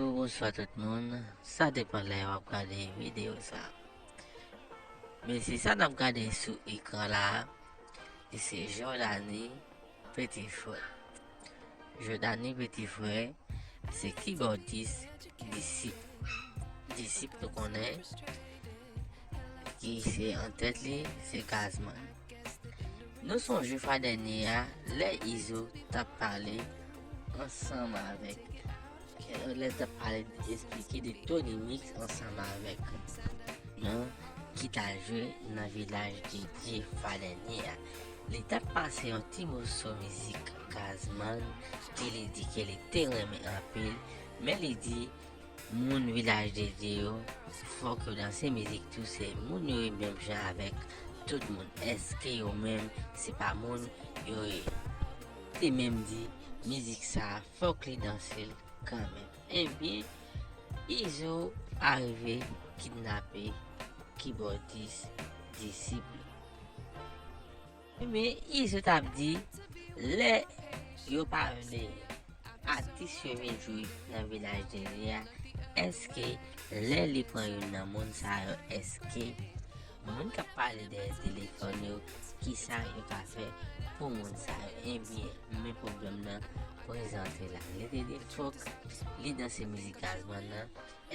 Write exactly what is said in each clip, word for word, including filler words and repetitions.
Bonjou, bonswa tout moun. Sa depann lè w ap gade videyo sa. Men se sa n ap gade sou ekran la, se Jordany Petit Frère. Jordany Petit Frère, se kibòdis Disip. Disip nou konnen, ki se an tèt li, se Gazman. Nou sonje fwa dènye a, lè Izo t ap pale ansanm avèk, lè l t ap pale, esplike de Tony Mix ansanm avèk non ki t al jwe nan Vilaj de Dye fwa dènye a. Li t ap pase yon ti moso mizik Gazman ke li di ke li te renmen anpil, men li di moun Vilaj de Dye yo, fòk yo danse mizik tou, se moun yo ye menm jan avèk tout moun. Èske yo menm se pa moun yo ye? Te menm di mizik sa a, fòk li danse l kanmenm. Ebyen, Izo arive kidnape kibòdis Disip. Ebyen, Izo t ap di, lè yo pa vle atis yo vin jwe nan Vilaj de Dye a, èske lè li pran youn nan moun sa yo, èske moun k ap pale dèyè telefòn yo, kisa yo ka fè pou moun sa yo? Ebyen, men pwoblèm nan prezante la. Li te di fòk li danse mizik Gazman nan.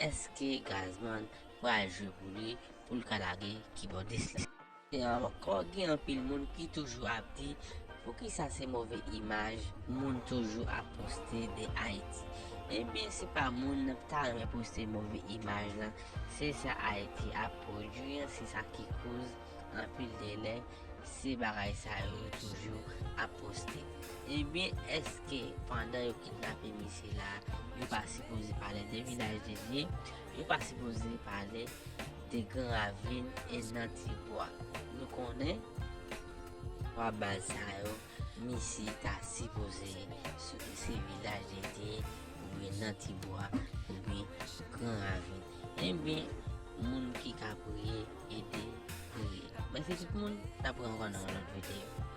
Èske Gazman pral jwe pou li, pou l ka lage kibòdis la? E ankò, gen anpil moun ki toujou ap di, poukisa se move imaj moun toujou ap poste de Ayiti? Ebyen, se pa moun nan ta renmen poste move imaj lan, se sa Ayiti ap pwodui an, se sa ki koz anpil de lè se bagay sa yo yo toujou ap poste. Ebyen, èske pandan yo kidnape misye la, yo pa sipoze pale de Vilaj de Dye? Yo pa sipoze pale de Gran Ravin e nan Tibwa? Nou konnen twa baz sa yo, misye ta sipoze sou, se Vilaj de Dye, oubyen nan Tibwa, oubyen Gran Ravin. Ebyen, moun ki ka priye, ede priye. Mèsi tout moun, n ap wè ankò nan yon lòt videyo.